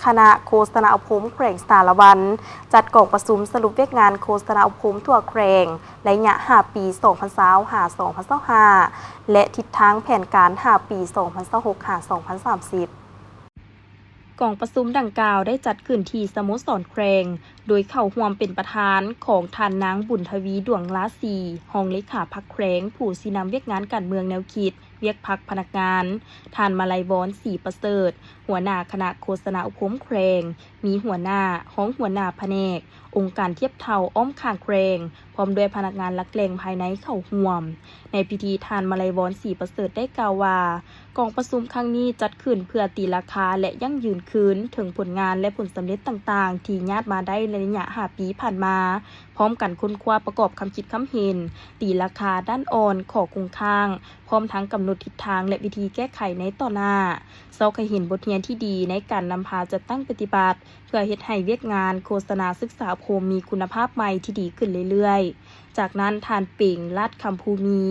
ຄະນະໂຄສະນາອົບຮົມແຂວງສາລະວັນ ຈັດກອງປະຊຸມສະຫຼຸບວຽກງານໂຄສະນາອົບຮົມທົ່ວແຂວງ ໄລຍະຫ້າປີ ສອງພັນຊາວຫ້າ ສອງພັນຊາວຫ້າ ແລະ ທິດທາງແຜນການຫ້າປີ ສອງພັນຊາວຫົກ ຫາ ສອງພັນສາມສິບ. ກອງປະຊຸມດັ່ງກ່າວໄດ້ຈັດຂຶ້ນທີ່ສະໂມສອນແຂວງ ໂດຍເຂົ້າຮ່ວມເປັນປະທານຂອງທ່ານນາງ ບຸນທະວີ ດວງລາສີ ຮອງເລຂາພັກແຂວງ ຜູ້ຊີ້ນຳວຽກງານການເມືອງແນວຄິດ ວຽກພັກພະນັກງານ, ທ່ານ ມະໄລວອນ ສີປະເສີດ ຫົວໜ້າຄະນະໂຄສະນາອົບຮົມແຂວງ, ມີຫົວໜ້າ, ຮອງຫົວໜ້າພະແນກ, ອົງການທຽບເທົ່າອ້ອມຂ້າງແຂວງ, ພ້ອມດ້ວຍພະນັກງານຫຼັກແຫຼ່ງພາຍໃນເຂົ້າຮ່ວມ. ໃນພິທີ, ທ່ານ ມະໄລວອນ ສີປະເສີດ ໄດ້ກ່າວວ່າ, ກອງປະຊຸມຄັ້ງນີ້ຈັດຂຶ້ນເພື່ອຕີລາຄາ ແລະ ຢັ້ງຢືນຄືນເຖິງຜົນງານ ແລະ ຜົນສຳເລັດຕ່າງໆ ທີ່ຍາດມາໄດ້ໃນໄລຍະຫ້າປີຜ່ານມາ, ພ້ອມກັນຄົ້ນຄວ້າປະກອບຄຳຄິດຄຳເຫັນ, ຕີລາຄາດ້ານອ່ອນ, ຂໍ້ຄົງຄ້າງ, ພ້ອມທັງກຳນົດທິດທາງ ແລະ ວິທີແກ້ໄຂໃນຕໍ່ໜ້າ, ຊອກໃຫ້ເຫັນບົດຮຽນທີ່ດີໃນການນຳພາຈັດຕັ້ງປະຕິບັດ ເພື່ອເຮັດໃຫ້ວຽກງານໂຄສະນາສຶກສາອົບຮົມມີຄຸນນະພາບໃໝ່ທີ່ດີຂຶ້ນເລື້ອຍໆ. ຈາກນັ້ນ, ທ່ານ ເປັງ ລາດຄຳພູມີ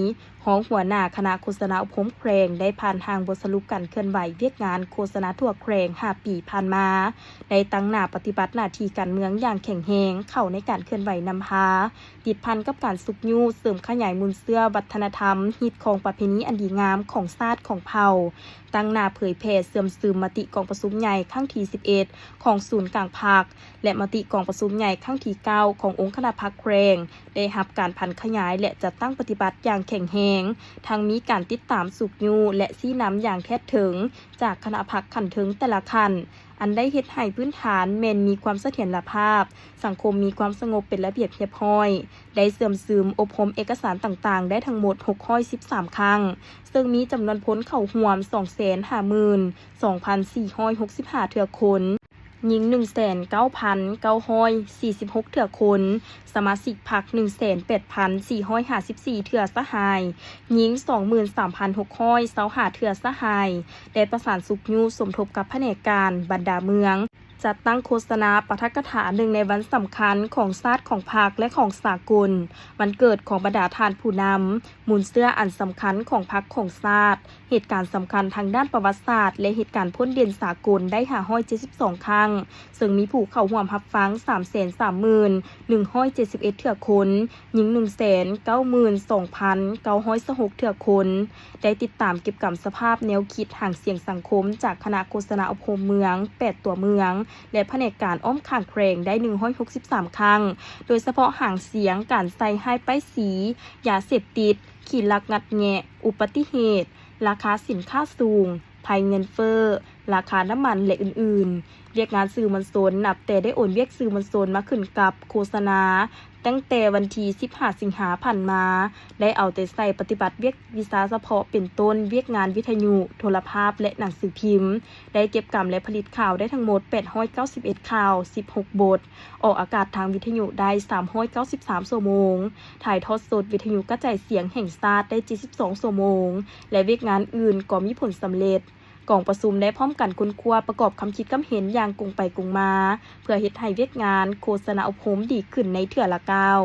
ຮອງຫົວໜ້າຄະນະໂຄສະນາອົບຮົມແຂວງ ໄດ້ຜ່ານຮ່າງບົດສະຫຼຸບການເຄື່ອນໄຫວວຽກງານໂຄສະນາທົ່ວແຂວງຫ້າປີຜ່ານມາ, ໄດ້ຕັ້ງໜ້າປະຕິບັດໜ້າທີ່ການເມືອງຢ່າງແຂງແຮງເຂົ້າໃນການເຄື່ອນໄຫວນຳພາ, ຕິດພັນກັບການຊຸກຍູ້ເສີມຂະຫຍາຍມູນເຊື້ອວັດທະນະທຳ, ຮີດຄອງປະເພນີອັນດີງາມຂອງຊາດຂອງເຜົ່າ, ຕັ້ງໜ້າເຜີຍແຜ່ເຊື່ອມຊຶມມະຕິກອງປະຊຸມໃຫຍ່ຄັ້ງທີສິບເອັດ ຂອງສູນກາງພັກ ແລະ ມະຕິກອງປະຊຸມໃຫຍ່ຄັ້ງທີເກົ້າ ຂອງອົງຄະນະພັກແຂວງ ໄດ້ຮັບການຜັນຂະຫຍາຍ ແລະ ຈັດຕັ້ງປະຕິບັດຢ່າງແຂງແຮງ, ທັງມີການຕິດຕາມ, ຊຸກຍູ້ ແລະ ຊີ້ນຳຢ່າງແທດເຖິງຈາກຄະນະພັກຂັ້ນເທິງແຕ່ລະຂັ້ນ, ອັນໄດ້ເຮັດໃຫ້ພື້ນຖານແມ່ນມີຄວາມສະຖຽນລະພາບ, ສັງຄົມມີຄວາມສະຫງົບເປັນລະບຽບຮຽບຮ້ອຍ, ໄດ້ເຊື່ອມຊຶມອົບຮົມເອກະສານຕ່າງໆ ໄດ້ທັງໝົດຫົກຮ້ອຍສິບສາມຄັ້ງ, ເຊິ່ງມີຈຳນວນຄົນເຂົ້າຮ່ວມສອງແສນຫ້າໝື່ນສອງພັນສີ່ຮ້ອຍຫົກສິບຫ້າເທື່ອຄົນ, ຍິງໜຶ່ງແສນເກົ້າພັນເກົ້າຮ້ອຍສີ່ສິບຫົກເທື່ອຄົນ, ສະມາຊິກພັກໜຶ່ງແສນແປດພັນສີ່ຮ້ອຍຫ້າສິບສີ່ເທື່ອສະຫາຍ, ຍິງສອງໝື່ນສາມພັນຫົກຮ້ອຍຊາວຫ້າເທື່ອສະຫາຍ, ໄດ້ປະສານຊຸກຍູ້ສົມທົບກັບພະແນກການບັນດາເມືອງ, ຈັດຕັ້ງໂຄສະນາປາຖະກະຖາເນື່ອງໃນວັນສຳຄັນຂອງຊາດ, ຂອງພັກ ແລະ ຂອງສາກົນ, ວັນເກີດຂອງບັນດາທ່ານຜູ້ນຳ, ມູນເຊື້ອອັນສຳຄັນຂອງພັກຂອງຊາດ, ເຫດການສຳຄັນທາງດ້ານປະຫວັດສາດ ແລະ ເຫດການພົ້ນເດັ່ນສາກົນໄດ້ຫ້າຮ້ອຍເຈັດສິບສອງຄັ້ງ, ເຊິ່ງມີຜູ້ເຂົ້າຮ່ວມຮັບຟັງສາມແສນສາມໝື່ນໜຶ່ງຮ້ອຍເຈັດສິບເອັດເທື່ອຄົນ, ຍິງໜຶ່ງແສນເກົ້າໝື່ນສອງພັນເກົ້າຮ້ອຍຊາວຫົກເທື່ອຄົນ, ໄດ້ຕິດຕາມເກັບກຳສະພາບແນວຄິດຫາງສຽງສັງຄົມຈາກຄະນະໂຄສະນາອົບຮົມເມືອງແປດຕົວເມືອງ ແລະ ພະແນກການອ້ອມຂ້າງແຂວງໄດ້ໜຶ່ງຮ້ອຍຫົກສິບສາມຄັ້ງ, ໂດຍສະເພາະຫາງສຽງການໃສ່ຮ້າຍປ້າຍສີ, ຢາເສບຕິດ, ຂີ້ລັກງັດແງະ, ອຸບັດຕິເຫດ, ລາຄາສິນຄ້າສູງ, ໄພເງິນເຟີ້, ລາຄານ້ຳມັນ ແລະ ອື່ນໆ. ວຽກງານສື່ມວນຊົນ ນັບແຕ່ໄດ້ໂອນວຽກສື່ມວນຊົນມາຂຶ້ນກັບໂຄສະນາ ຕັ້ງແຕ່ວັນທີສິບຫ້າສິງຫາຜ່ານມາ, ໄດ້ເອົາໃຈໃສ່ປະຕິບັດວຽກວິຊາສະເພາະ ເປັນຕົ້ນ ວຽກງານວິທະຍຸ, ໂທລະພາບ ແລະ ໜັງສືພິມ, ໄດ້ເກັບກຳ ແລະ ຜະລິດຂ່າວໄດ້ທັງໝົດແປດຮ້ອຍເກົ້າສິບເອັດຂ່າວ, ສິບຫົກບົດ, ອອກອາກາດທາງວິທະຍຸໄດ້ສາມຮ້ອຍເກົ້າສິບສາມຊົ່ວໂມງ, ຖ່າຍທອດສົດວິທະຍຸກະຈາຍສຽງແຫ່ງຊາດໄດ້ເຈັດສິບສອງຊົ່ວໂມງ ແລະ ວຽກງານອື່ນກໍມີຜົນສຳເລັດ. ກອງປະຊຸມໄດ້ພ້ອມກັນຄົ້ນຄວ້າປະກອບຄຳຄິດຄຳເຫັນຢ່າງກົງໄປກົງມາ ເພື່ອເຮັດໃຫ້ວຽກງານໂຄສະນາອົບຮົມດີຂຶ້ນໃນເທື່ອລະກ້າວ.